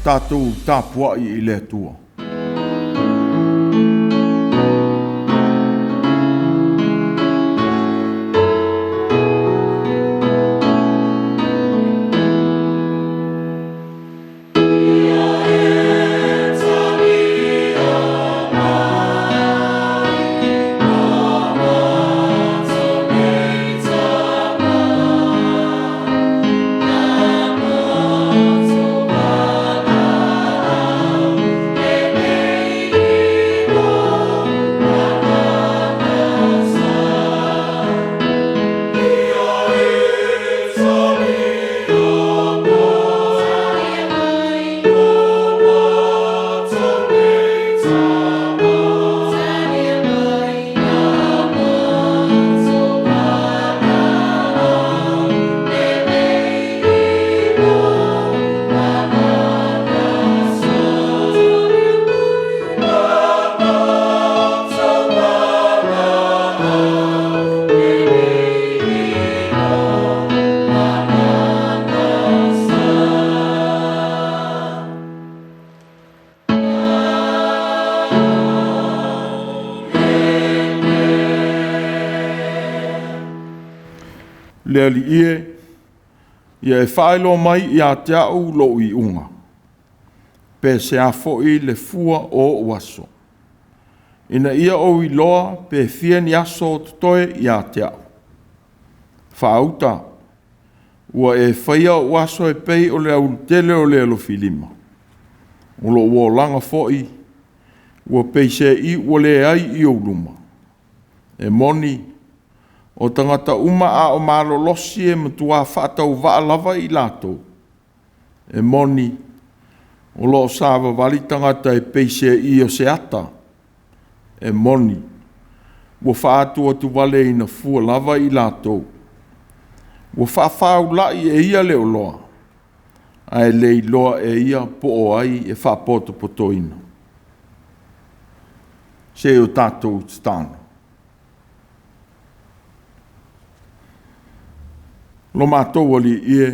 Tatou tapuai i le Atua. Le Alii e, ia e faailoa mai ia te au lou iuga, pe se a foi le fua o ou aso, ina ia ou iloa pe fia ni aso o totoe ia te au. Faauta, ua e faia ou aso e pei o le aulutele o le alofilima, o lou olaga foi ua pei se i ua leai i ou luma. E moni, o tagata uma a o malolosi e matua faatauvaa lava i latou. E moni, o lo o savavali tagata e pei se i o se ata. E moni, ua faatuatuvaleina fua lava i latou. Ua faafaulai e ia le oloa, ae le iloa e ia po o ai e faapotopotoina. Se o tatou tatalo. Lo matou Alii e,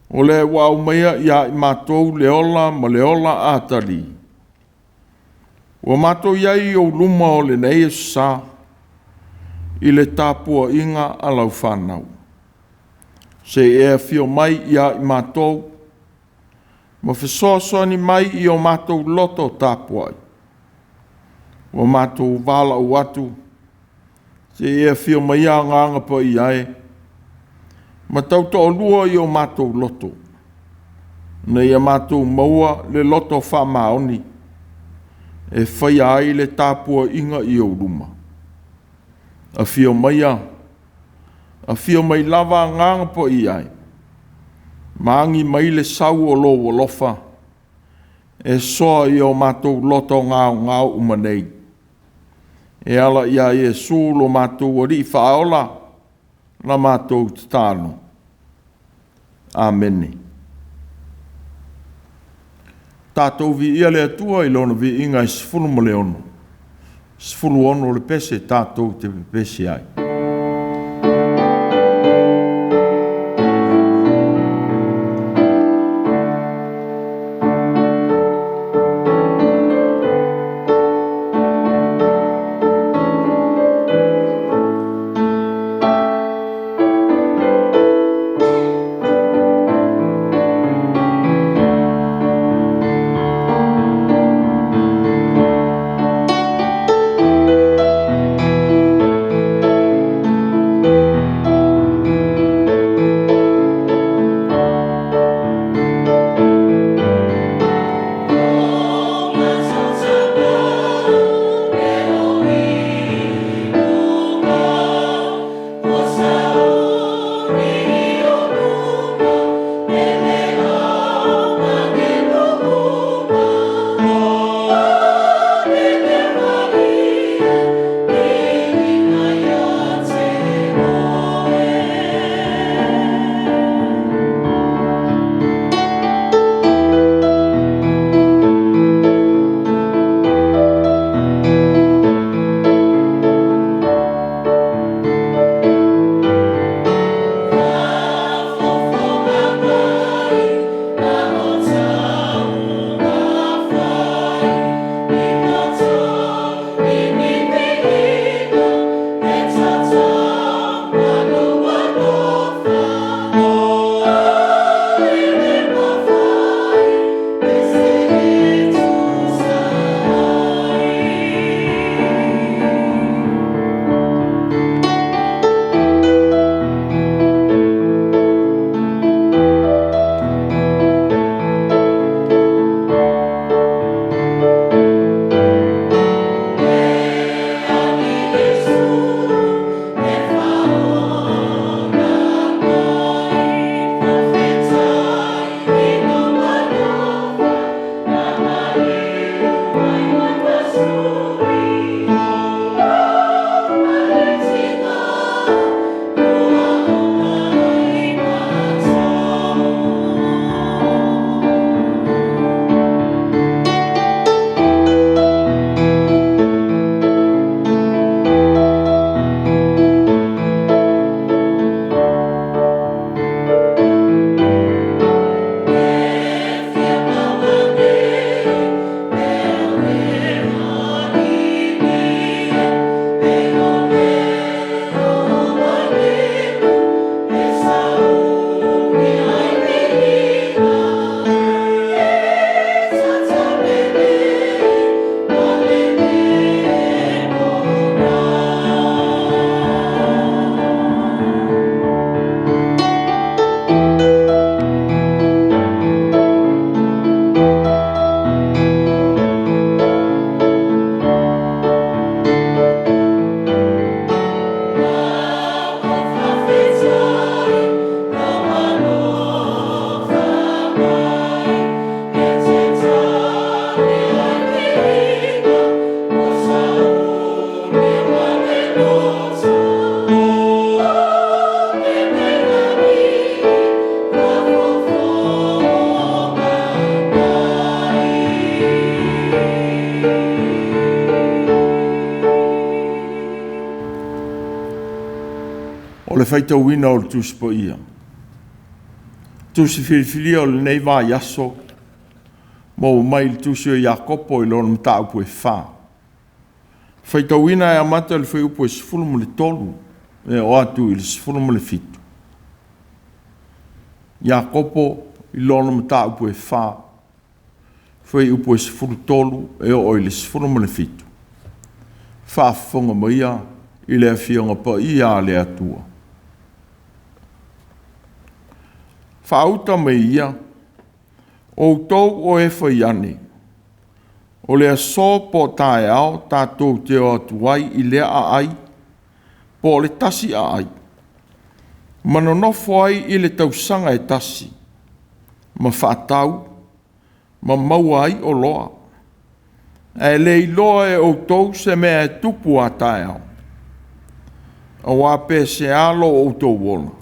o le ua aumaia ia i matou le ola ma le ola atalii, ua matou i ai i ou luma o lenei aso sa, i le tapuaiga a lau fanau. Se i e afio mai ia i matou ma fesoasoani mai i o matou loto tapuai. Ua matou valaau atu, se i e afio maia Agaga Paia e, ma tautoalua i o matou loto, ina ia matou maua le loto faamaoni e faia ai le tapuaiga i ou luma. Afio maia, afio mai lava Agaga Paia e, ma agi mai le sau o lou alofa e soa i o matou loto gaogao uma nei, e ala ia Iesu lo matou Alii Faaola, la matou tatalo. Amene. Tatou viia le Atua i Lona viiga e 16, 16 le pese tatou te pepesi ai. faitauina o le Tusi Paia. Tusi filifilia o lenei vaiaso, maua mai le Tusi o Iakopo i lona mataupu e 4. Faitauina e amata i le fuaiupu e 13 e oo atu i le 17. Iakopo i lona mataupu e 4, fuaiupu e 13 e oo i le 17. Faafofoga maia i le Afioga Paia a le Atua. Faauta mai ia, outou o e fai ane, o le aso po o taeao tatou te o atu ai i lea aai po o le tasi aai, ma nonofo ai i le tausaga e tasi, ma faatau ma maua ai oloa. Ae le iloa e outou se mea e tupu a taeao, auā pe sea lo outou ola,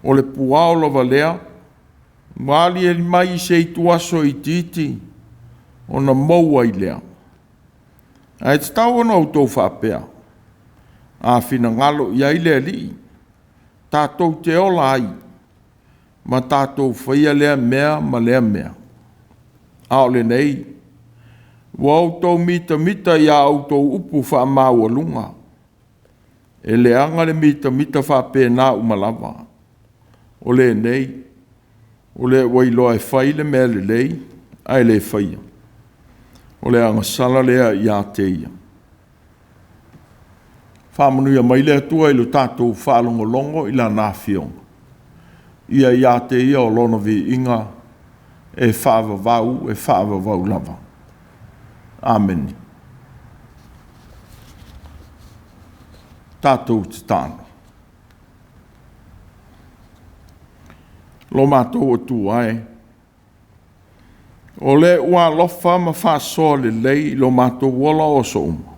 o le puao lava lea ua aliali mai i se ituaso itiiti, ona mou ai lea. Ae tatau ona outou faapea, a finagalo i ai le Alii, tatou te ola ai, ma tatou faia lea mea ma lea mea. A o lenei, ua outou mitamita i a outou upu faamaualuga. E leaga le mitamita faapena uma lava. O lenei, o le ua iloa e fai le mea lelei, ae le faia. O le agasala lea ia te ia. Faamanuia mai le Atua i lo tatou faalogologo i Lana Afioga. Ia ia te Ia o Lona viiga e faavavau, e faavavau lava. Amene. Tatou tatalo. Lo matou Atua e, o le ua alofa ma faasoa lelei i lo matou ola o aso uma,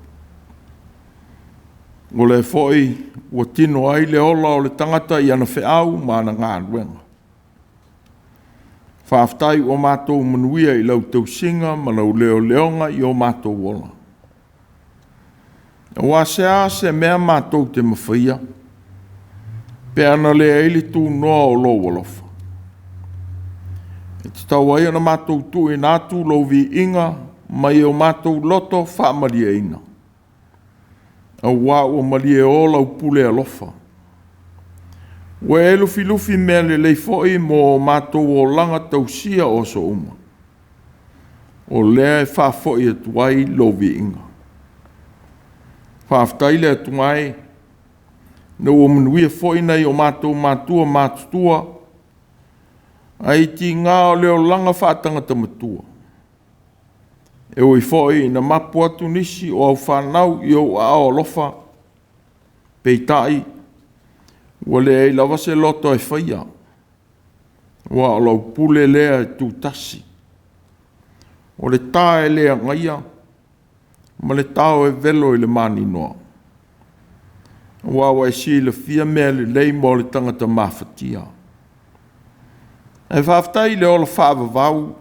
o lea foi ua tino ai le ola o le tagata i ana feau ma ana galuega. Faafetai ua matou manuia i lau tausiga ma lau leoleoga i o matou ola. Aua se a se mea matou te mafaia, pe ana leai le tunoa o lou alofa. E tatau ai ona matou tuuina atu lou viiga mai o matou loto faamalieina, auā ua malieo lau pule alofa. Ua e lufilufi mea lelei foi mo matou olaga tausia o aso uma. O lea e faafoi atu ai lou viiga. Faafetai le Atua e, ina ua manuia foi nai o matou matua matutua, ae tiga o le olaga faatagata matua. E ui foi ina mapu atu nisi o au fanau i ou aao alofa, peitai ua leai lava se loto e faia, aua o lau pule lea e tutasi. O le ta e le agaia ma le tao e velo i le maninoa, aua ua e silafia mea lelei mo le tagata mafatia. Ae faafetai i le ola faavavau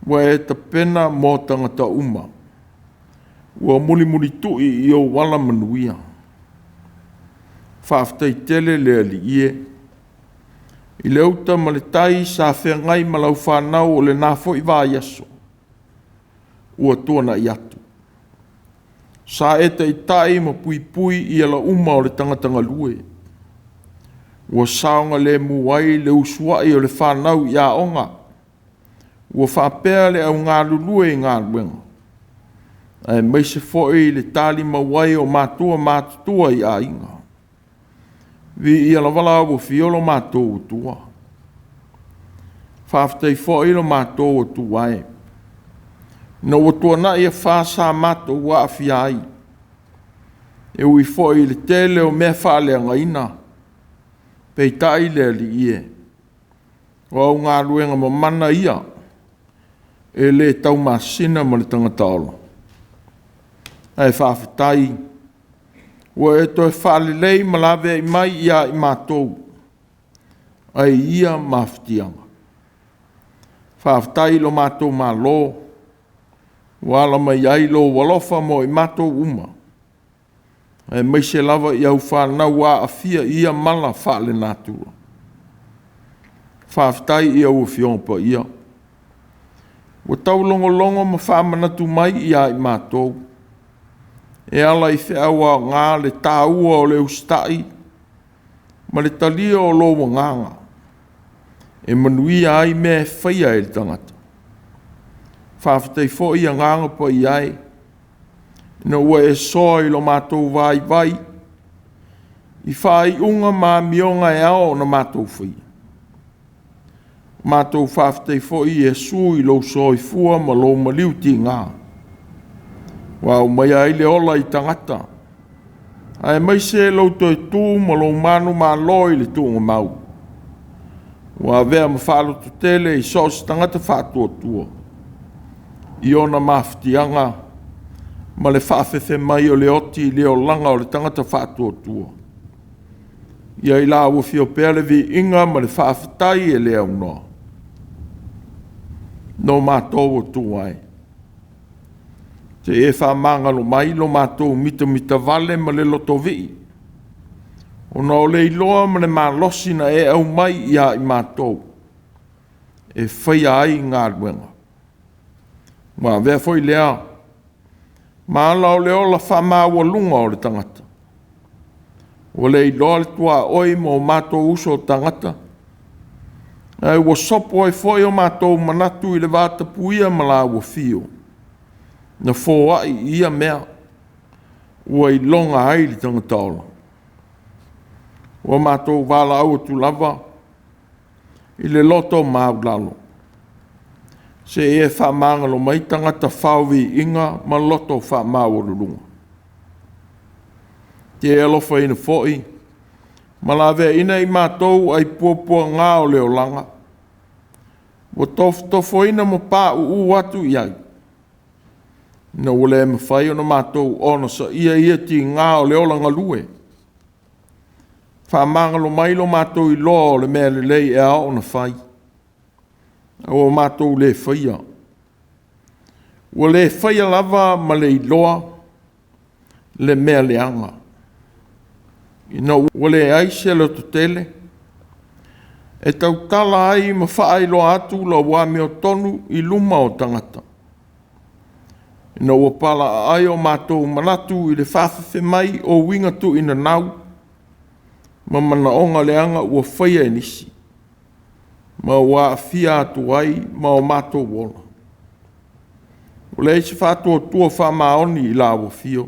ua e tapena mo tagata uma, ua mulimulitui i ou ala manuia. Faafetai tele le Alii e, i le uta ma le tai sa feagai ma lau fanau o lena foi vaiaso ua tuanai atu. Sa e taitai ma puipui i ala uma o le tagata galue, ua saogalemu ai le usuai o le fanau i aoga, ua faapea le au galulue i galuega, aemaise foi le talimau ai o matua matutua i aiga. Viia lava la ua afio lo matou Atua. Faafetai foi lo matou Atua e, ina ua tuanai afa sa matou aafia ai, e ui foi i le tele o mea faaleagaina, peitai le Alii e, o au galuega mamana ia e le taumasina ma le tagata ola. Ae faafetai ua e toe faalelei ma laveai mai ia i matou ai ia mafatiaga. Faafetai i lo matou Malo ua ala mai ai lou alofa mo i matou uma. Aemaise lava i au fanau ua aafia i ia mala faalenatura. Faafetai i au Afioga Paia ua taulogologo ma faamanatu mai ia i matou e ala i feau aoga le taua o le usitai ma le talia o lou agaga e manuia ai mea e faia e le tagata. Faafetai foi Agaga Paia e, ina ua e soa i lo matou vaivai i faaiuga ma amioga e ao ona matou faia. Matou faafetai foi Iesu i lou soifua ma lou maliu tiga, ua aumaia ai le ola i tagata, aemaise lou toe tu ma lou manumalo i le tuugamau, ua avea ma faalototele i so o se tagata faatuatua i ona mafatiaga ma le faafefe mai o le oti i le olaga o le tagata faatuatua. Ia i lau afio pea le viiga ma le faafetai e le aunoa. No matou Atua e, se i e faamagalo mai lo matou mitamitavale ma le lotovii, ona o le iloa ma le malosi na e aumai ia i matou e faia ai galuega. Ua avea foi lea ma ala o le ola faamaualuga o le tagata, ua le iloa le tuaoi ma o matou uso tagata, ae ua sopo ai foi o matou manatu i le vatapuia ma lau afio, na foai i ia mea ua iloga ai le tagata ola. Ua matou valaau atu lava i le loto maualalo, se i e faamagalo mai tagata faoviiga ma loto faamaualuluga. Te e alofaina foi ma laveaina i matou ai puapuaga o le olaga, ua tofotofoina ma pauu atu i ai, ina ua le mafai ona matou onosaia ia tiga o le ola galue. Faamagalo mai lo matou iloa o le mea lelei e ao ona fai, ae ua matou le faia. Ua le faia lava ma le iloa le mea leaga, ina ua leai se lototele e tautala ai ma faailoa atu lau amiotonu i luma o tagata, ina ua palaaai o matou manatu i le faafefe mai o uiga tuuinanau ma manaoga leaga ua faia e nisi, ma ua aafia atu ai ma o matou ola. Ua leai se faatuatua faamaoni i lau afio,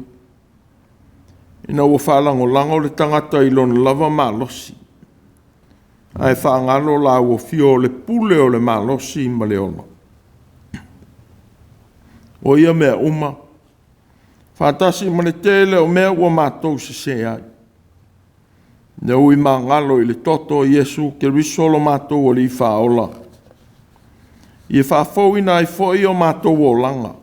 ina ua faalagolago le tagata i lona lava malosi, ae faagalo lau afio o le pule o le malosi ma le ola. O ia mea uma, faatasi ma le tele o mea ua matou sese ai, ina ui magalo i le toto o Iesu Keriso lo matou Alii Faaola, ia faafouina ai foi o matou olaga,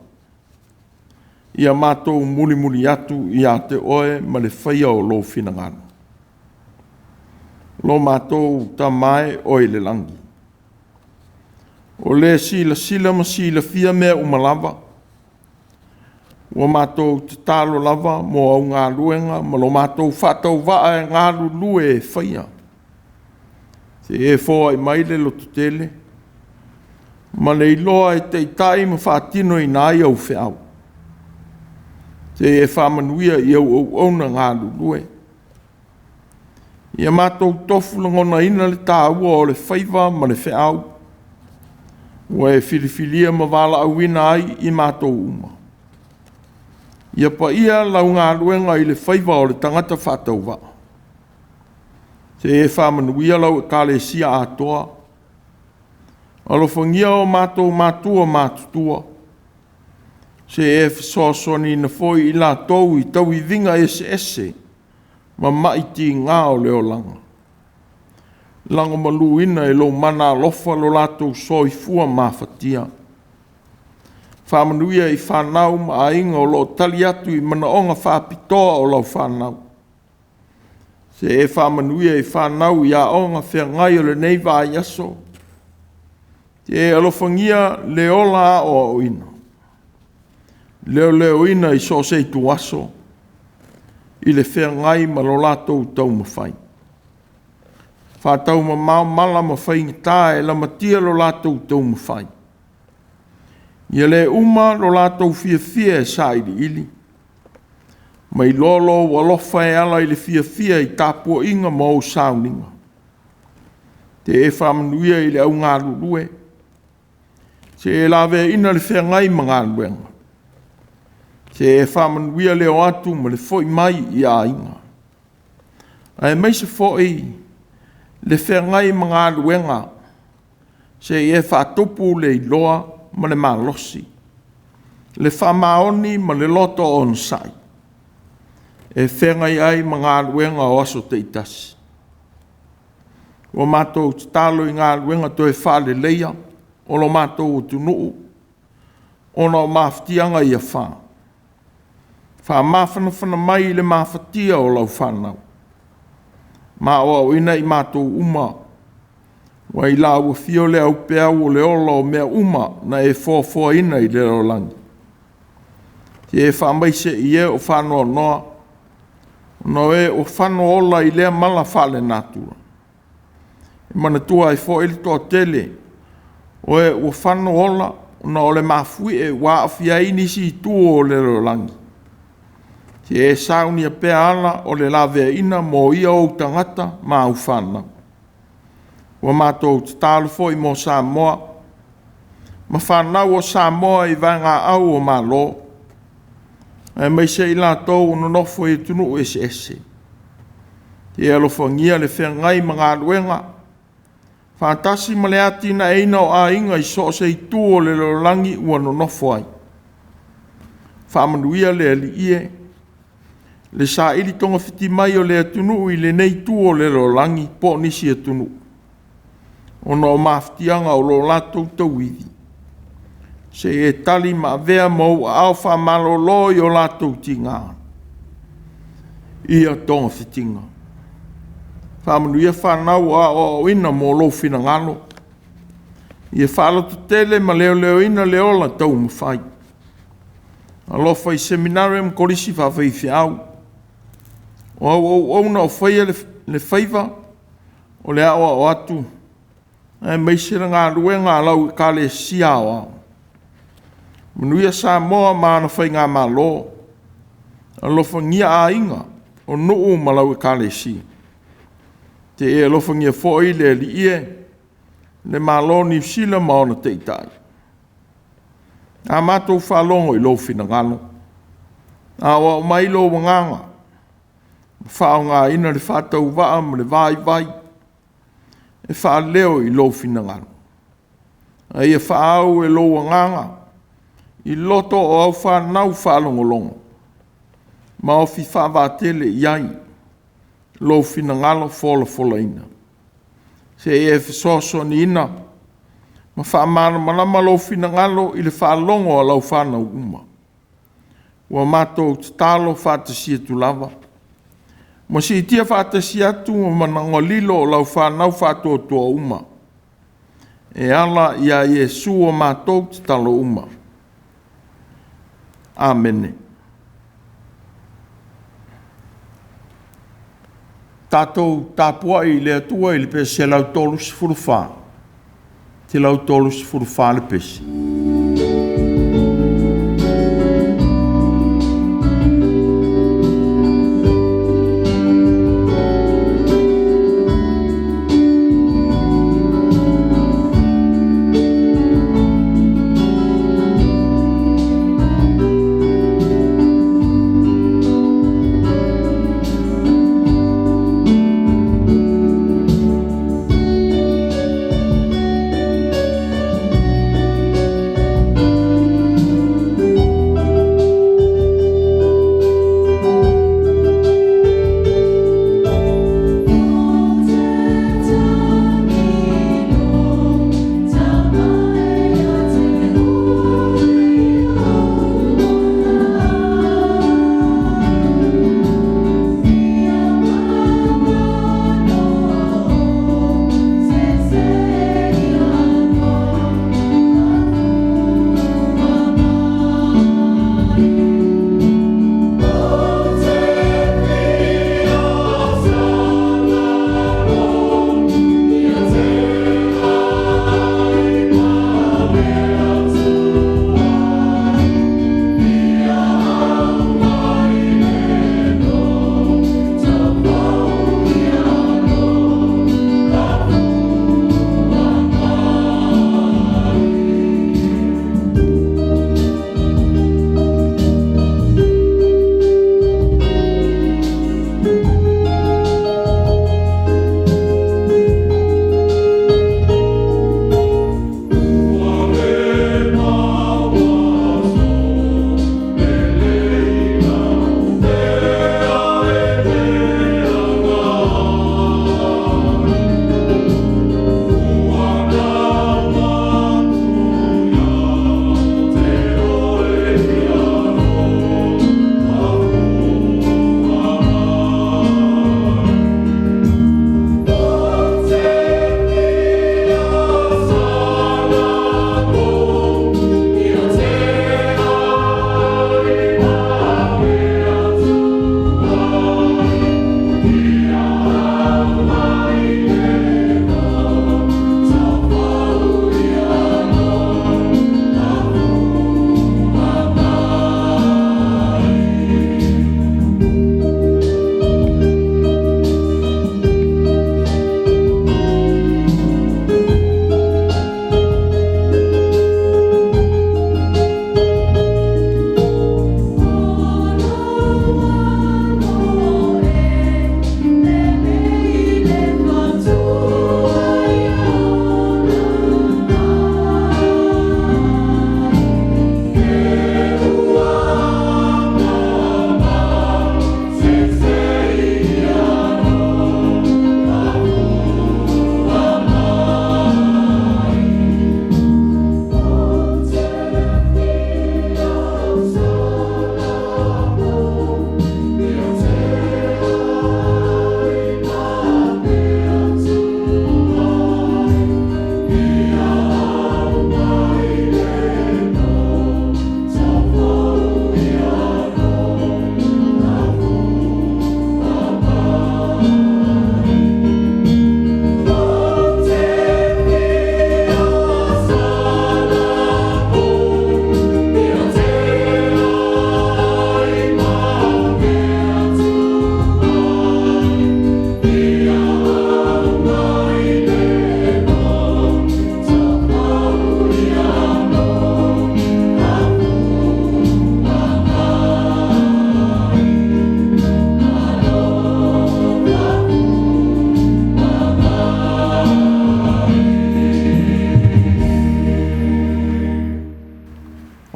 ia matou mulimuli atu ia te Oe ma le faia o lou finagalo. Lo matou Tama e oe i le lagi, o le silasila ma silafia mea uma lava, ua matou tatalo lava mo au galuega ma lo matou faatauvaa e galulue e faia. Se i e foai mai le lototele ma le iloa e taitai ma faatinoina ai au feau. Se i e faamanuia i au auauna galulue. Ia matou tofu lagonaina le taua o le faiva ma le feau ua e filifilia ma valaauina ai i matou uma. Ia paia lau galuega i le faiva o le tagata faatauvaa. Se i e faamanuia lau Ekalesia atoa. Alofagia o matou matua matutua, se i e fesoasoaniina foi i latou i tauiviga eseese ma mai tiga o le olaga. Lagomaluina e lou mana alofa lo latou soifua mafatia. Faamanuia i fanau ma aiga o lo o tali atu i manaoga faapitoa o lau fanau. Se i e faamanuia i fanau i aoga feagai o lenei vaiaso. Se i e alofagia le ola aoaoina, leoleoina i so o se ituaso. i le feagai ma lo latou taumafai. Faataumamao mala ma faigata e lamatia lo latou taumafai. Ia le uma lo latou fiafia e sailiili, ma iloa lou alofa e ala i le fiafia i tapuaiga ma ou sauniga. Te e faamanuia i le au galulue, se i e laveaiina le feagai ma galuega, se e faamanuia le o atu ma le foi mai i aiga, aemaise foi le feagai ma galuega, se i e faatupu le iloa ma le malosi, le faamaoni ma le loto onosai, e feagai ai ma galuega o aso taitasi. Ua matou tatalo i galuega toe faaleleia o lo matou atunuu ona o mafatiaga i afa. Faamafanafana mai i le mafatia o lau fanau, ma aoaoina i matou uma, ua i lau afio le aupeau o le ola o mea uma na e foafoaina i le lalolagi. Ia e faamaise i e o faanoanoa, ona o e ua fano ola i lea mala faalenatura. E manatua ai foi le toatele o e ua fano ola ona o le mafuie ua aafia ai nisi itu o le lalolagi. Ia e saunia pea ala o le laveaiina mo ia ou tagata ma au fanau. Ua matou tatalo foi mo Samoa ma fanau a Samoa i vaegaau o Malo, aemaise i latou o nonofo i atunuu eseese. Ia e alofagia le feagai ma galuega, faatasi ma le atinaeina o aiga i so o se itu o le lalolagi ua nonofo ai. Faamanuia le Alii e, le saili togafiti mai o le atunuu i lenei itu o le lalolagi po o nisi atunuu, ona o mafatiaga o lo latou tauivi, se i e tali ma avea ma ou aao faamalolo i o latou tiga ia togafitiga. Faamanuia fanau o aoaoina mo lou finagalo, ia faalototele ma leoleoina le ola taumafai. Alofa i Seminare ma Kolisi Faafaifeau, o au auauna o faia le faiva o le aoao atu aemaise le galuega a lau Ekalesia Aoao. Manuia Samoa ma ana Faigamalo, alofagia aiga, o nuu ma lau Ekalesia. Te e alofagia foi le Alii e, le Malo o Niu Sila ma ona taitai. A matou faalogo i lou finagalo, aoao mai lou agaga, faaaogaina le faatauvaa ma le vaivai e faaleo i lou finagalo. A ia faaau e lou agaga i loto o au fanau faalogologo ma ofi faavaatele i ai lou finagalo folafolaina. Se i e fesoasoaniina ma faamalamalama lou finagalo i le faalogo a lau fanau uma. Ua matou tatalo faatasi atu lava, ma siitia faatasi atu ma manaoga lilo o lau fanau faatuatua uma, e ala ia Iesu a matou tatalo uma. Amene. Tatou tapuai i le Atua i le pese 134, 134 le pese.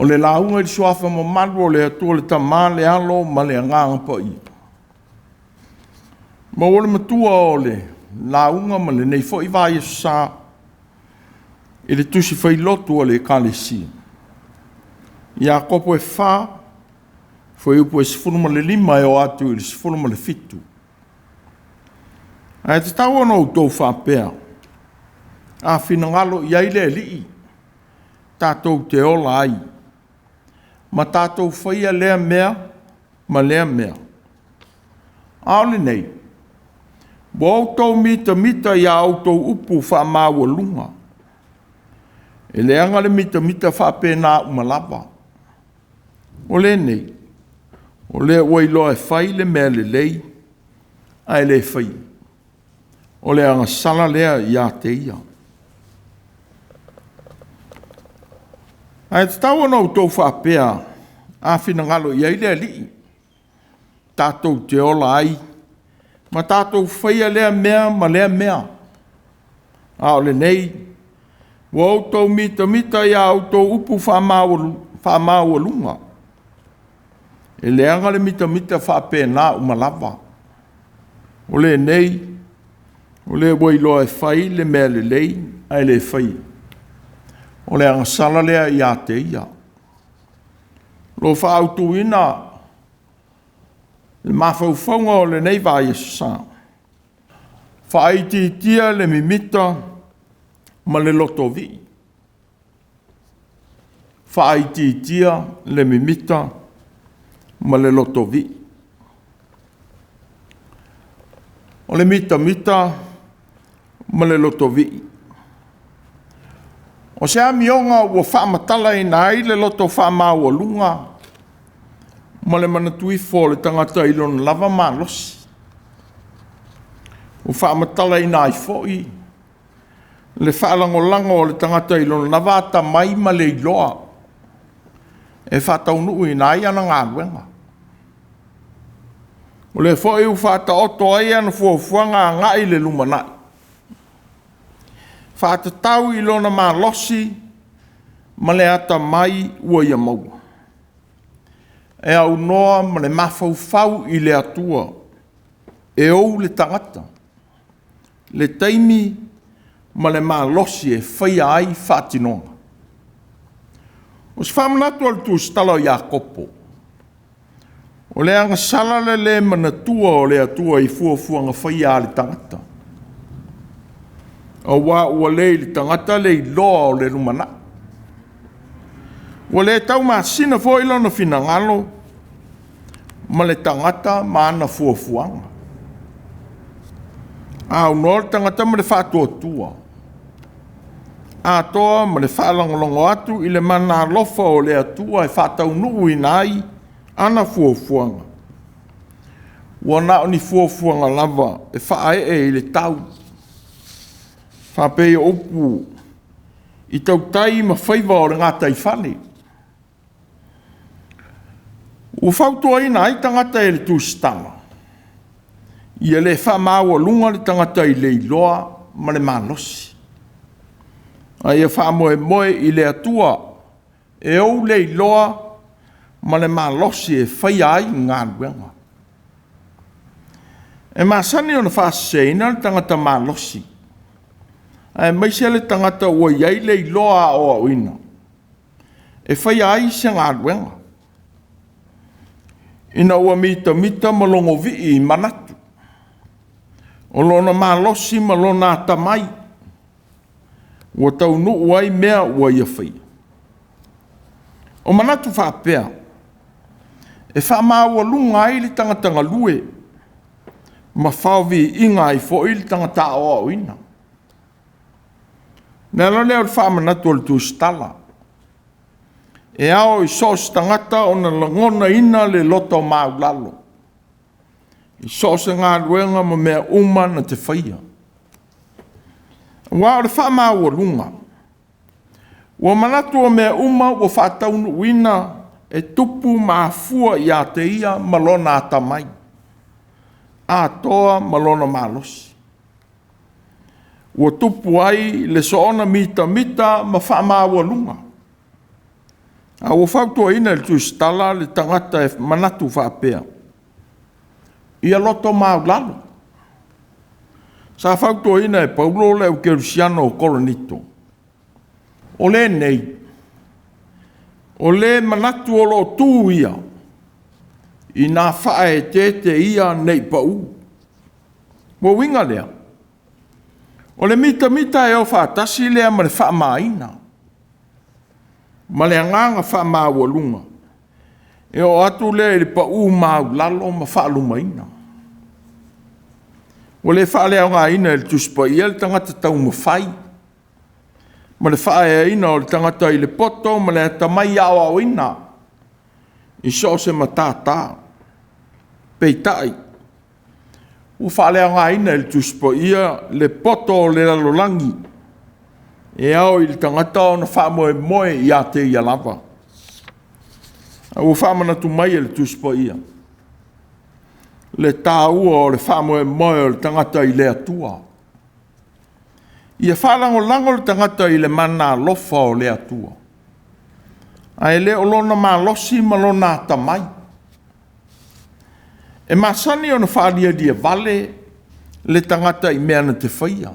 O le lauga i le suafa mamalu o le Atua le Tama, le Alo ma le Agaga Paia. Maua le matua o le lauga ma lenei foi vaiaso sa i le tusi failotu a le Ekalesia. Iakopo e 4, fuaiupu e 15 e oo atu i le 17. Ae tatau ona outou faapea, a finagalo i ai le Alii, tatou te ola ai, ma tatou faia lea mea ma lea mea. A o lenei, ua outou mitamita i a outou upu faamaualuga. E leaga le mitamita faapena uma lava. O lenei, o lea ua iloa e fai le mea lelei, ae le faia. O le agasala lea ia te ia. Ae tatau ona outou faapea, a finagalo i ai le Alii, tatou te ola ai ma tatou faia lea mea ma lea mea. A o lenei, ua outou mitamita i a outou upu faamaualuga. E leaga le mitamita faapena uma lava. O lenei, o lea ua iloa e fai le mea lelei ae le faia. O le agasala lea ia te ia. O lo o faaautuina le mafaufauga o lenei vaiaso sa, faaitiitia le mimita ma le lotovii. Faaitiitia le mimita ma le lotovii. O le mitamita ma le lotovii. O se amioga ua faamatalaina ai le loto faamaualuga ma le manatu ifo o le tagata i lona lava malosi. Ua faamatalaina ai foi le faalagolago o le tagata i lona lava atamai ma le iloa e faataunuuina ai ana galuega. O lea foi ua faataoto ai ana fuafuaga agai i le lumanai, faatatau i lona malosi ma le atamai ua ia maua, e aunoa ma le mafaufau i le Atua e ou le tagata, le taimi ma le malosi e faia ai faatinoga. O se faamanatu a le tusitala o Iakopo, o le agasala le lē manatua o le Atua i fuafuaga faia a le tagata, aua ua le i le tagata le iloa o le lumanai. Ua le taumasina foi lona finagalo ma le tagata ma ana fuafuaga. A aunoa le tagata ma le faatuatua, atoa ma le faalogologo atu i le mana alofa o le Atua e faataunuuina ai ana fuafuaga, ua na o ni fuafuaga lava e faaee i le tau, faapei o upu i tautai ma faiva o le gataifale. Ua fautuaina ai tagata e le tusitala, ia le faamaualuga le tagata i le iloa ma le malosi, a ia faamoemoe i le Atua e ou le iloa ma le malosi e faia ai galuega. E masani ona faaseseina le tagata malosi, aemaise le tagata ua i ai le iloa aoaoina e faia ai se galuega, ina ua mitamita ma logovii i manatu, o lona malosi ma lona atamai ua taunuu ai mea ua ia faia. O manatu faapea e faamaualuga ai le tagata galue ma faoviiga ai foi le tagata aoaoina. O le ala lea o le faamanatu o le tusitala, e ao i so o se tagata ona lagonaina le loto maualalo i so o se galuega ma mea uma na te faia. Aua o le faamaualuga, ua manatu o mea uma ua faataunuuina e tupu ma afua ia te ia ma lona atamai, atoa ma lona malosi. Ua tupu ai le soona mitamita ma faamaualuga. A ua fautuaina e le Tusitala le tagata e manatu faapea, ia loto maualalo. Sa fautuaina e Paulo le aukerisiano o Korinito, o lenei, o le manatu o lo o tu ia, ina faaeteete ia ne i pau. Ua uiga lea, o le mitamita e o faatasi lea ma le faamaina ma le agaga faamaualuga, e oo atu lea i le pau maualalo ma faalumaina. Ua le faaleaogaina e le Tusi Paia le tagata taumafai ma le faaeaina o le tagata i le poto ma le atamai aoaoina i so o se matata. Peitai, ua faaleaogaina e le Tusi Paia le poto o le lalolagi e ao i le tagata ona faamoemoe ia te ia lava. A ua faamanatu mai e le Tusi Paia le taua o le faamoemoe o le tagata i le Atua. Ia faalagolago le tagata i le mana alofa o le Atua, ae le o lona malosi ma lona atamai. E masani ona faalialiavale le tagata i mea na te faia,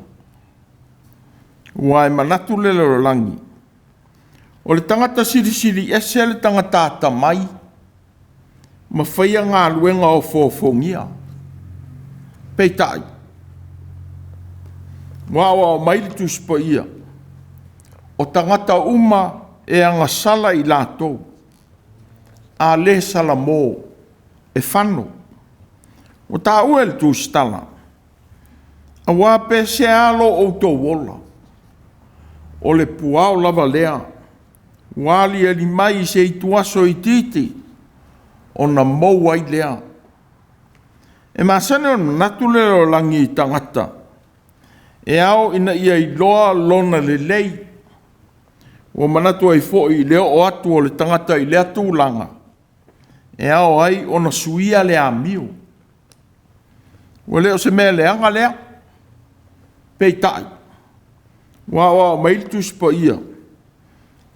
aua e manatu le lalolagi, o le tagata silisili ese le tagata atamai ma faia galuega ofoofogia. Peitai, ua aoao mai le Tusi Paia, o tagata uma e agasala i latou, a le salamo, e fano. Ua taua e le Tusitala, aua pe sea lo outou ola, o le puao lava lea ua aliali mai i se ituaso itiiti, ona mou ai lea. E masani ona manatu le lalolagi i tagata e ao ina ia iloa lona lelei. Ua manatu ai foi i le oo atu o le tagata i lea tulaga, e ao ai ona suia le amio. Ua le o se mea leaga lea, peitai, ua aoao mai le Tusi Paia,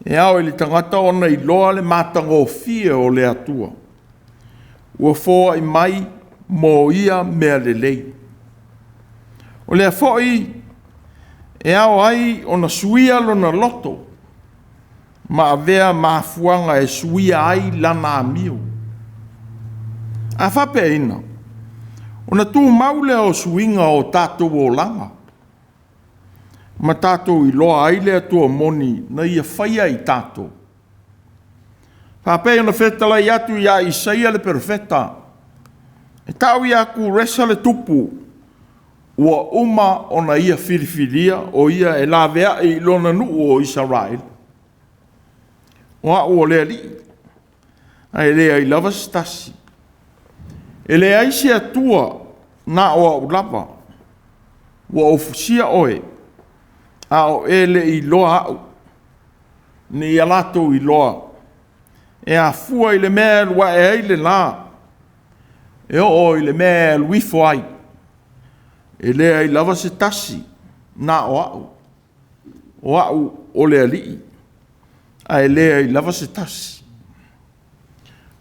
e ao i le tagata ona iloa le matagofie o le Atua, ua foai mai mo ia mea lelei. O lea foi e ao ai ona suia lona loto ma avea mafuaga e suia ai lana amio. A faapeaina, ona tumau lea o suiga o tatou olaga, ma tatou iloa ai le Atua moni na Ia faia i tatou. Faapei ona fetalai atu ia Isaia le perofeta, e tau ia Kuresa le tupu, ua uma ona ia filifilia o ia e laveai i lona nuu o Isaraelu. O au o le Alii, ae leai lava se tasi. E leai se Atua na o au lava. Ua ou fusia oe, a o e le i iloa au, ina ia latou iloa, e afua i le mea e alu ae ai le la, e oo i le mea e alu ifo ai, e leai lava se tasi na o au, o au o le Alii, ae leai lava se tasi.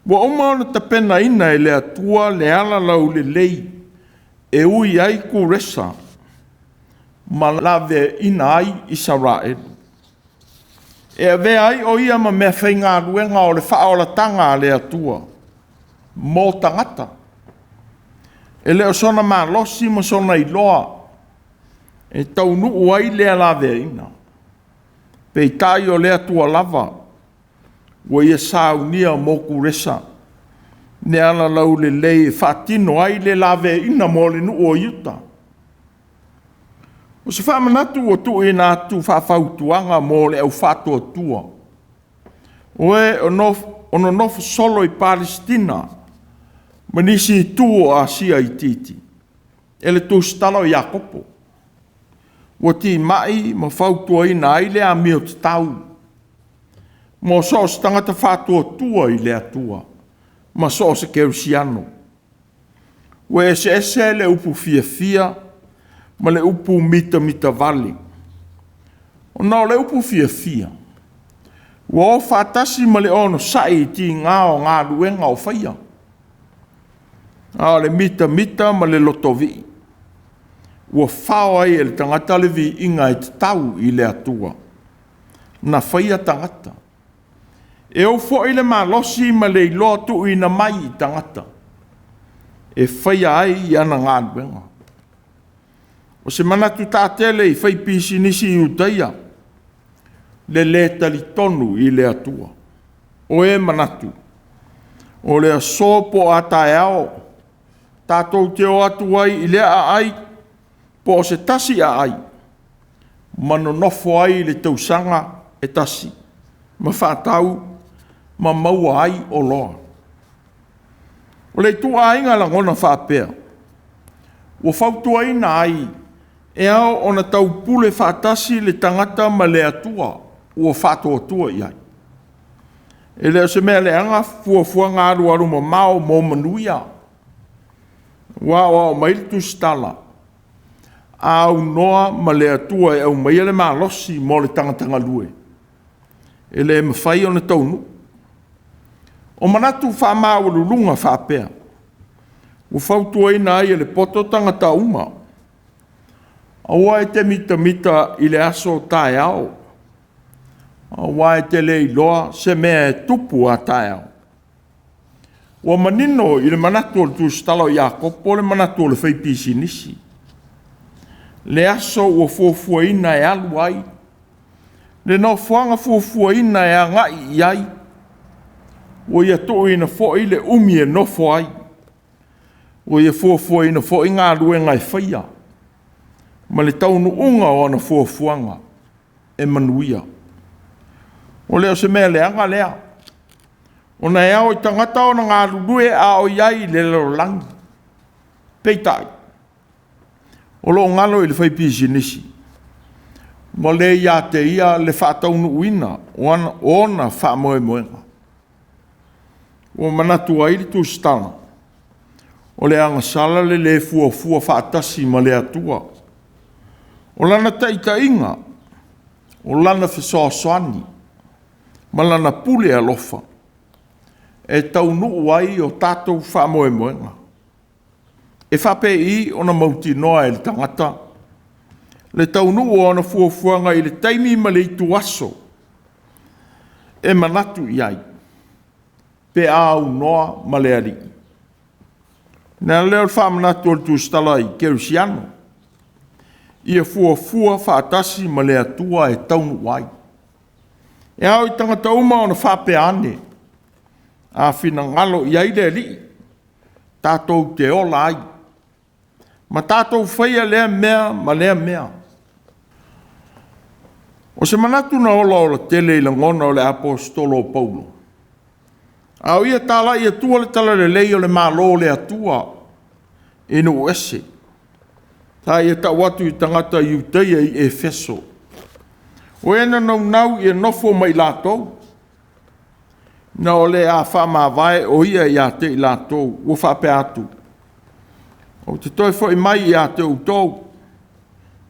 Ua uma ona tapenaina e le Atua le ala laulelei e ui ai Kuresa ma laveaina ai Isaraelu. E avea ai o ia ma meafaigaluega o le faaolataga a le Atua mo tagata. E le o sona malosi ma sona iloa e taunuu ai lea laveaiga, peitai o le Atua lava ua ia saunia mo Kuresa le ala laulelei e faatino ai le laveaiina mo le nuu o Iuta. O se faamanatu ua tuuina atu faafautuaga mo le au faatuatua, o e o nonofo solo i Palesitina ma nisi itu o Asia Itiiti, e le tusitala o Iakopo, ua timai ma fautuaina ai le amio tatau mo so o se tagata faatuatua i le Atua ma so o se kerisiano. Ua eseese le upu fiafia ma le upu mitamitavale. Ona o le upu fiafia, Ua o faatasi ma le onosai i tiga o galuega o faia, a o le mitamita ma le lotovii ua fao ai e le tagata le viiga e tatau i le Atua na faia tagata. E ou foi le malosi ma le iloa tuuina mai i tagata e faia ai ana galuega. O se manatu taatele i faipisinisi Iutaia, le lē talitonu i le Atua. O e manatu, o le aso po o a taeao, tatou te o atu ai i lea aai po o se tasi aai, ma nonofo ai i le tausaga e tasi, ma faatau ma maua ai oloa. O le ituaiga lagona faapea, ua fautuaina ai e ao ona taupule faatasi le tagata ma le Atua ua faatuatua i ai. E le o se mea leaga fuafuaga alualumamao mo manuia, ua aoao mai le tusitala, a aunoa ma le Atua e aumaia le malosi mo le tagata galue, e le mafai ona taunuu. O manatu faamaualuluga faapea, ua fautuaina ai e le poto tagata uma, aua e te mitamita i le aso taeao, aua e te le iloa se mea e tupu a taeao. Ua manino i le manatu o le tusitala o Iakopo le manatu o le faipisinisi, le aso ua fuafuaina e alu ai, le nofoaga fuafuaina e agai i ai, ua ia tuuina foi le umi e nofo ai, ua ia fuafuaina foi galuega e faia, ma le taunuuga o ana fuafuaga e manuia. O le o se mea leaga lea, ona e ao i tagata ona galulue a o i ai i le lalolagi. Peitai, o lo o galo i le faipisinisi, ua le ia te ia le faataunuuina o ona faamoemoega. Ua manatu ai le tusitala, o le agasala le le fuafua faatasi ma le Atua. O Lana taitaiga, o Lana fesoasoani ma Lana pule alofa e taunuu ai o tatou faamoemoega. E faapei ona mautinoa e le tagata le taunuu o ana fuafuaga i le taimi ma le ituaso e manatu i ai pe a aunoa ma le Alii? O le ala lea o le faamanatu o le tusitala i Kerisiano, ia fuafua faatasi ma le Atua e taunuu ai. E ao i tagata uma ona faapea ane, a finagalo i ai le Alii, tatou te ola ai, ma tatou faia lea mea ma lea mea. O se manatu na olaola tele i lagona o le Aposetolo o Paulo, a o ia talai atua le talalelei o le Malo o le Atua i nuu ese, sa ia tau atu i tagata Iutaia i Efeso, o e na naunau ia nofo ma i latou, na o le a faamavae o ia ia te i latou, ua faapea atu, ou te toe foi mai ia te outou,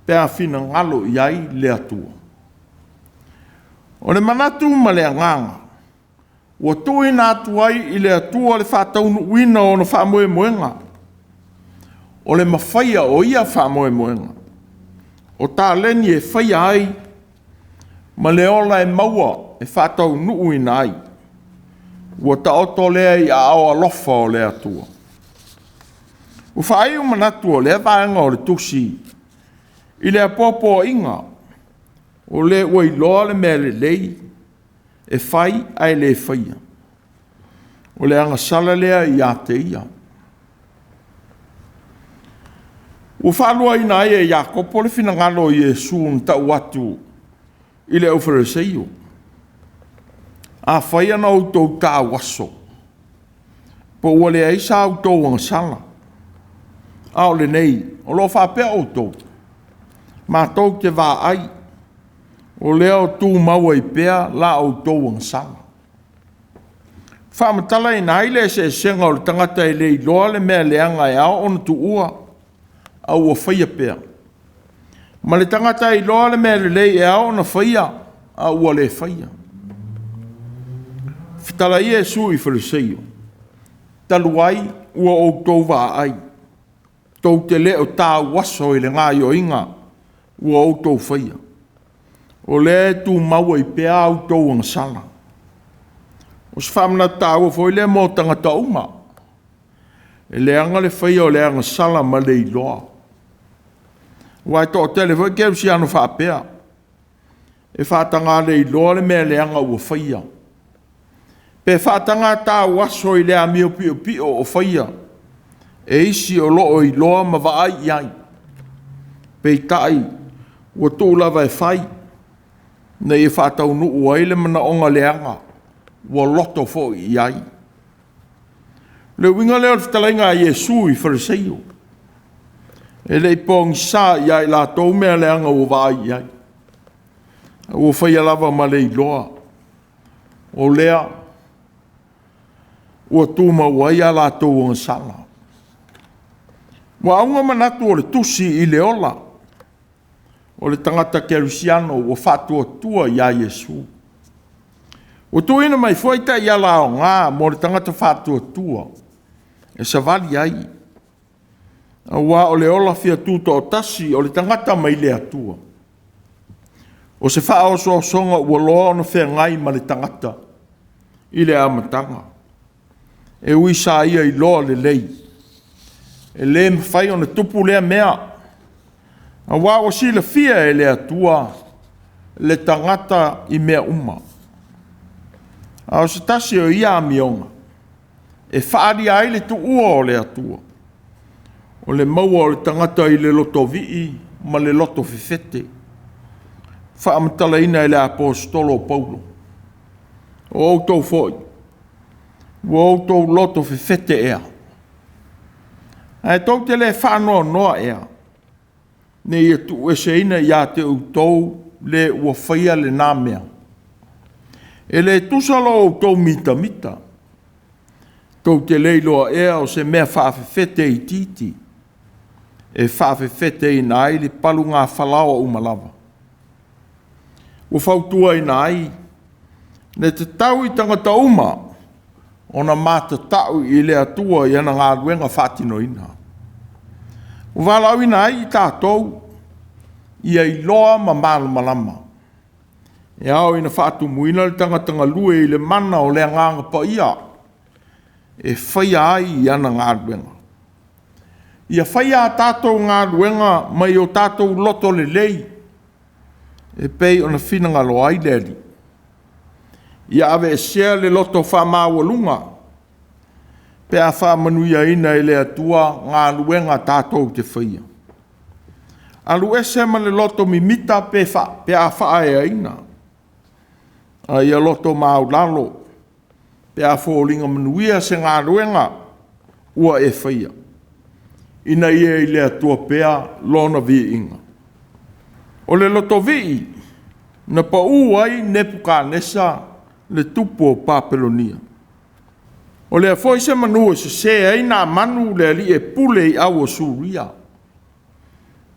pe a finagalo i ai le Atua. O le manatu ma le agaga ua tuuina atu ai i le Atua le faataunuuina o ona faamoemoega, o le mafaia o ia faamoemoega, o taleni e faia ai ma le ola e maua e faataunuuina ai, ua taoto lea i aao alofa o le Atua. Ua faaiu manatu o lea vaega o le tusi i le apoapoaiga o le ua iloa le mea lelei e fai ae le faia. O le agasala lea ia te ia. Ua faaluaina ai e Iakopo le finagalo o Iesu na tau atu i le aufaleseio. Afai na outou tauaso, po ua leai sa outou agasala, a o lenei, o lo o faapea outou, matou te vaai, o lea o tumau ai pea la outou agasala. Faamatalaina ai le eseesega o le tagata e le iloa le mea leaga e ao ona tuua, a ua faia pea, ma le tagata e iloa le mea lelei e ao ona faia, a ua le faia. Fetalai Iesu i Fariseio, talu ai ua outou vaai, tou te le o tauaso i le gaoioiga ua outou faia, o lea e tumau ai pea a outou agasala. O se faamanatu taua foi lea mo tagata uma, e leaga le faia o le agasala ma le iloa. Aua e toatele foi kerisiano faapea, e faataga le iloa le mea leaga ua faia, pe faataga tauaso i le amio piopio o faia e isi o lo o iloa ma vaai i ai. Peitai ua tuu lava e fai ina ia faataunuu ai le manaoga leaga ua loto foi i ai. O le uiga lea o le fetalaiga a Iesu i Fariseio, e le i pogisa ia i latou mea leaga ua vaai i ai, a ua faia lava ma le iloa, o lea ua tumau ai a latou agasala. Ua auga manatu o le tusi i le ola o le tagata kerisiano ua faatuatua ia Iesu. Ua tuuina mai foi taiala aoga mo le tagata faatuatua e savali ai, aua o le ola fia tutoatasi o le tagata mai le Atua, o se faaosoosoga ua loa ona feagai ma le tagata i le amataga. E ui sa ia iloa lelei, e le mafai ona tupu lea mea, aua ua silafia e le Atua le tagata i mea uma. A o se tasi o ia amioga e faaalia ai le tuua o le Atua, o le maua o le tagata i le lotovii ma le loto fefete, faamatalaina e le Aposetolo o Paulo. O outou foi, ua outou loto fefete ea? Ae tou te le faanoanoa ea, ne i tuueseina ia te outou le ua faia lena mea? E le tusa lo outou mitamita. Tou te le iloa ea o se mea faafefete itiiti e faafefeteina ai le palugafalaoa uma lava? Ua fautuaina ai le tatau i tagata uma ona matatau i le Atua i ana galuega faatinoina. Ua valaauina ai i tatou ia iloa ma malamalama, e ao ina faatumuina le tagata galue i le mana o le Agaga Paia e faia ai ana galuega. Ia faia a tatou galuega mai o tatou loto lelei e pei ona finagalo ai le Alii. Ia aveesea le loto faamaualuga pe a faamanuiaina e le Atua galuega tatou te faia. Alu ese ma le loto mimita pe a faaeaina, a ia loto maualalo pe a foliga manuia se galuega ua e faia, ina ia i le Atua pea lona viiga. O le lotovii na pau ai Nepukanesa le tupu o Papelonia. O lea foi se manu e sese ai Naamanu le alii e pule i au o Suria.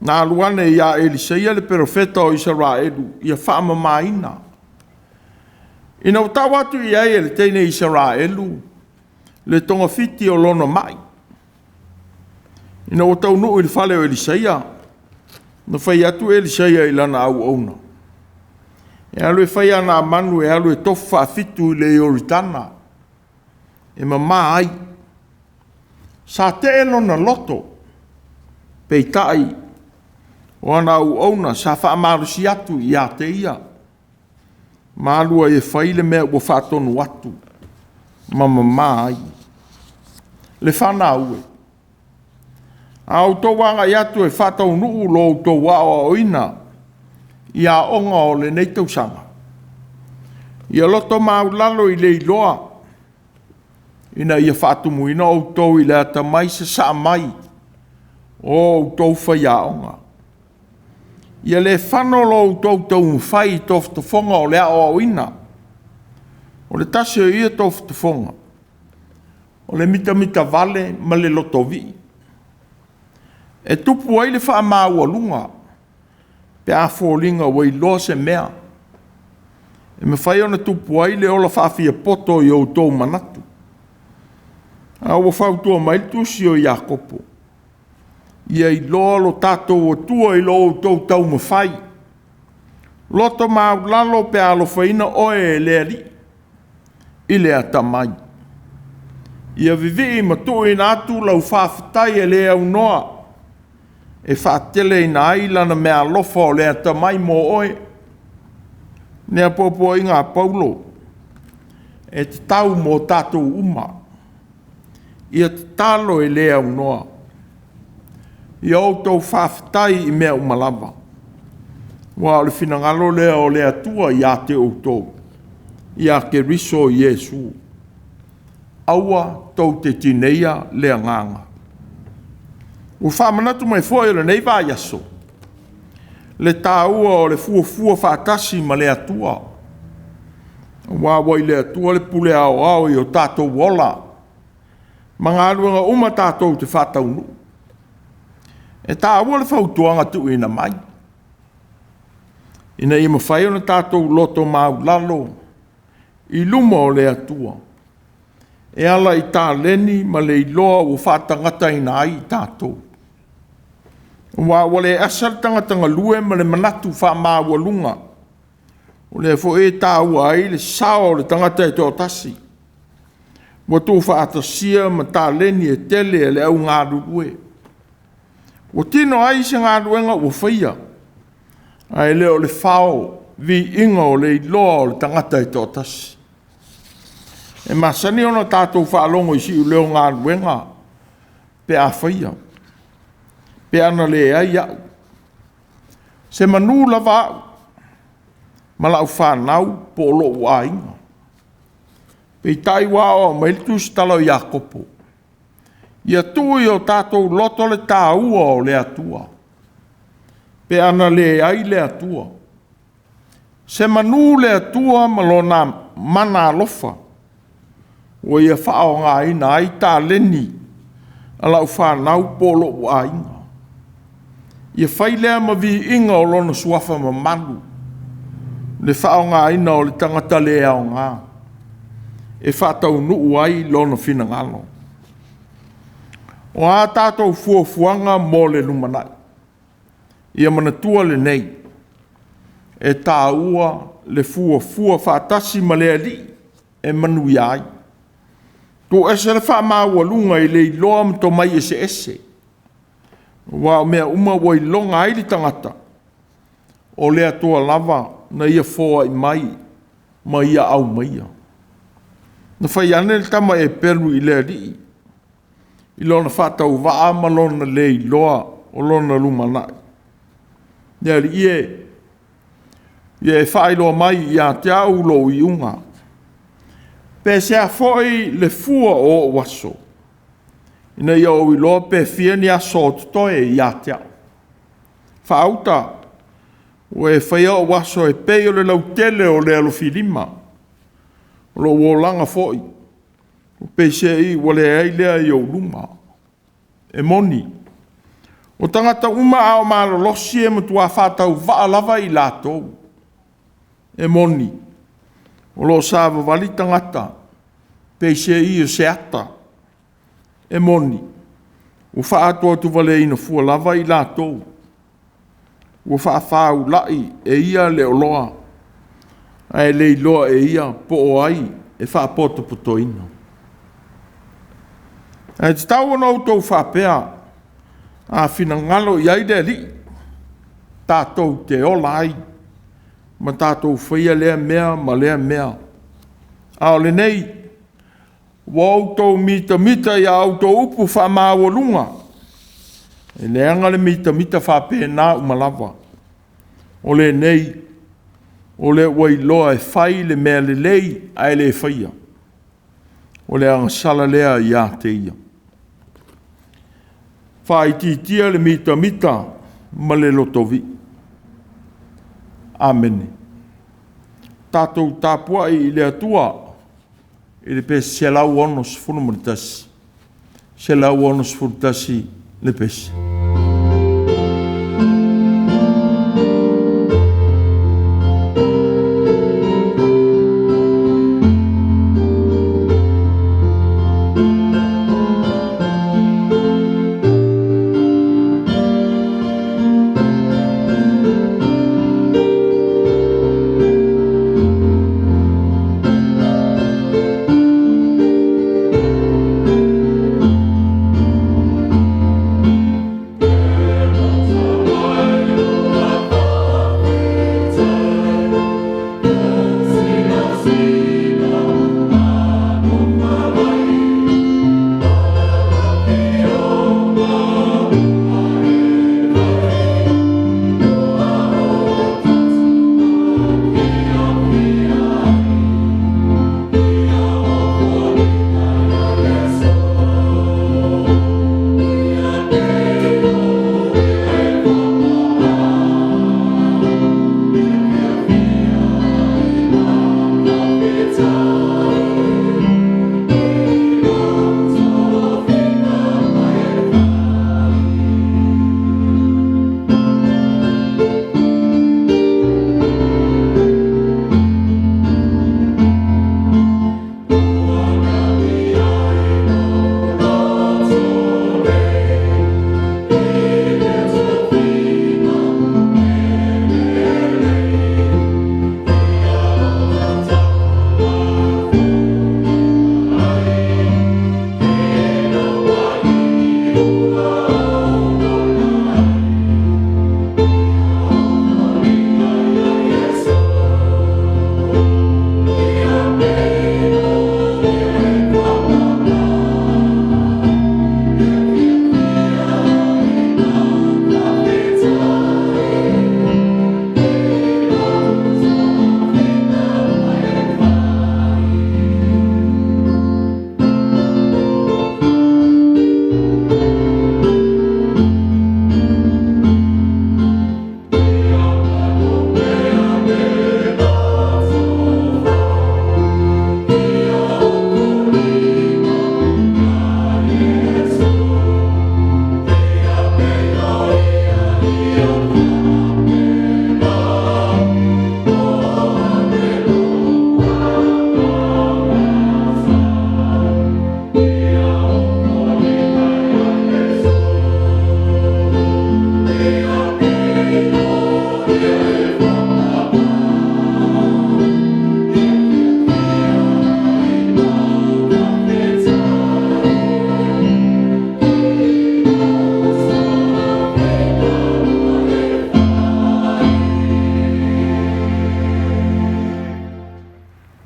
Na alu ane ia Elisaia le perofeta o Isaraelu ia faamamaina. Ina ua tau atu i ai e le teine Isaraelu le togafiti o lona mai. Ina ua taunuu i le fale o Elisaia, na fai atu Elisaia i lana auauna, e alu e fai ia Naamanu e alu e tofu faafitu i le Ioritana e mama ai. Sa tee lona loto, peitai o ana auauna sa faamalosi atu ia te ia, ma alu ai e fai le mea ua faatonu atu ma mama ai. Le fanau e, a outou agai atu e faataunuu lo outou aoaoina i aoga o lenei tausaga, ia loto maualalo i le iloa ina ia faatumuina outou i le atamai sasaa mai o outou faiaoga. Ia le fano lo outou taumafai i tofotofoga o le aoaoina. O le tasi o ia tofotofoga, o le mitamitavale ma le lotovii. E tupu ai le faamaualuga pe a foliga ua iloa se mea. E mafai ona tupu ai le ola faafiapoto i outou manatu. A ua fautua mai le tusi o Iakopo, ia iloa lo tatou Atua i lo outou taumafai, loto maualalo pe a alofaina oe e le Alii i le atamai. Ia vivii ma tuuina atu lau faafetai e le aunoa e faateleina ai lana meaalofa o le atamai mo oe. Lea puapuaiga a Paulo e tatau mo tatou uma. Ia tatalo e le aunoa. Ia outou faafetai i mea uma lava, aua o le finagalo lea o le Atua ia te outou, ia Keriso Iesu. Aua tou te tineia le agaga. Ua faamanatu mai foi o lenei vaiaso le taua o le fuafua faatasi ma le Atua, aua ua i le Atua le pule aoao i o tatou ola ma galuega uma tatou te faataunuu. E taua le fautuaga tuuina mai, ina ia mafai ona tatou loto maualalo i luma o le Atua e ala i taleni ma le iloa ua faatagataina ai i tatou. Aua ua le asa le tagata galue ma le manatu faamaualuga. O lea foi e taua ai le sao o le tagata e toatasi, ua tuufaatasia ma taleni e tele e le au galulue. Ua tino ai se galuega ua faia, ae le o le fao viiga o le iloa o le tagata e toatasi. E masani ona tatou faalogo i siuleo o galuega pe a faia, pe ana leai au. Semanu lava au ma lau fanau po o lou aiga. Peitai ua aoao mai le tusitala o Iakopo, ia tuu i o tatou loto le taua o le Atua, pe ana leai le Atua. Semanu le Atua ma lona mana alofa ua ia faaaogaina ai taleni a lau fanau po o lou aiga. Ia fai lea ma viiga o lona suafa mamalu, le faaaogaina o le tagata le aoga e faataunuu ai lona finagalo. O a tatou fuafuaga mo le lumanai, ia manatua lenei, e taua le fuafua faatasi ma le Alii e manuia ai. Tuu ese le faamaualuga i le iloa ma tomai eseese, aua o mea uma ua iloga ai le tagata, o le Atua lava na ia foai mai ma ia aumaia. Na fai ane le tama Eperu i le Alii i lona faatauvaa ma lona le iloa o lona lumanai. Le Alii e, ia e faailoa mai ia te au lou iuga, pe sea foi le fua o ou aso, ina ia ou iloa pe fia ni aso o totoe ia te au. Faauta, ua e faia ou aso e pei o le lautele o le alofilima, o lou olaga foi, ua peiseai ua leai lea i ou luma. E moni, o tagata uma a o malolosi e matua faatauvaa lava i latou. E moni, o lo o savavali tagata, peiseai o se ata. E moni, ua faaatuatuvaleina fua lava i latou, ua faafaulai e ia le oloa, ae le iloa e ia po o ai e faapotopotoina. Ae tatau ona outou faapea, a finagalo i ai le Alii, tatou te ola ai ma tatou faia lea mea ma lea mea. A o lenei, ua outou mitamita i a outou upu faamaualuga. E leaga le mitamita faapena uma lava. O lenei, o lea ua iloa e fai le mea lelei ae le faia, o le agasala lea ia te ia. Faaitiitia le mitamita ma le lotovii. Amene. Tatou tapuai i le Atua i le pese 161, 161 le pese.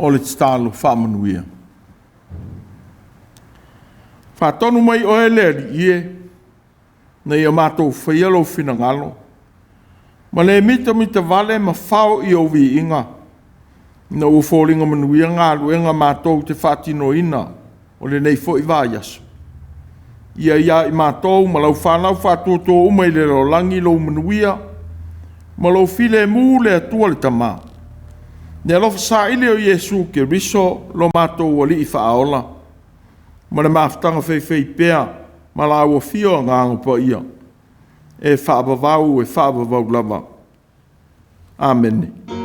o le tatalo faamanuia. Faatonu mai oe le Alii e, ina ia matou faia lou finagalo, ma le mitamita vale ma fao i ou viiga, ina ua foliga manuia galuega matou te faatinoina o lenei foi vaiaso. Ia ia i matou ma lau fanau faatuatua uma i le lalolagi lou manuia ma lou filemu le Atua le Tama, le alofa saili o Iesu Keriso lo matou Alii Faaola, ma le mafutaga faifaipea ma laua Afio Agaga Paia, e faavavau e faavavau lava. Amene.